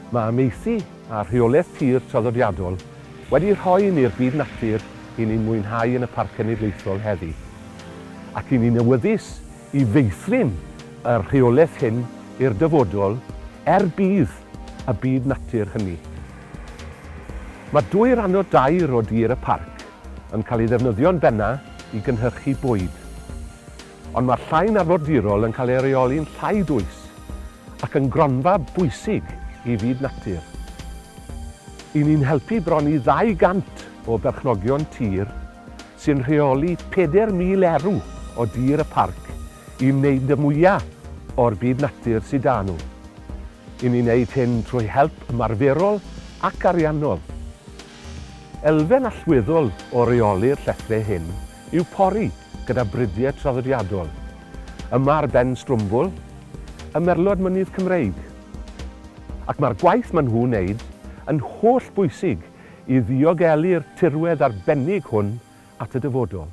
Mae amaethu a rheolaeth tir traddodiadol wedi rhoi i ni'r byd natur i ni'n mwynhau yn y Parc Cenedlaethol heddi. Ac i ni'n awyddus i feithrin y rheolaeth hyn i'r dyfodol er budd y byd natur hynny. Mae dwy ran o dair o dir y parc yn cael ei ddefnyddio'n benna i gynhyrchu bwyd. Ond mae'r llain arfordirol yn cael ei reoli'n llai dwys ac yn gronfa bwysig i fyd natur. I ni'n helpu bron i 200 o berchnogion tir sy'n rheoli 4,000 erw o dir y parc i wneud y mwya' o'r byd natur sy 'da nhw. I ni'n wneud hyn trwy help ymarferol ac ariannol. Elfen allweddol o reoli'r llethrau hyn yw pori gyda bridiau traddodiadol. Yma ar ben Strwmbwl, y merlod mynydd Cymreig. Ac mae'r gwaith maen nhw'n wneud yn holl bwysig i ddiogelu'r tirwedd arbennig hwn at y dyfodol.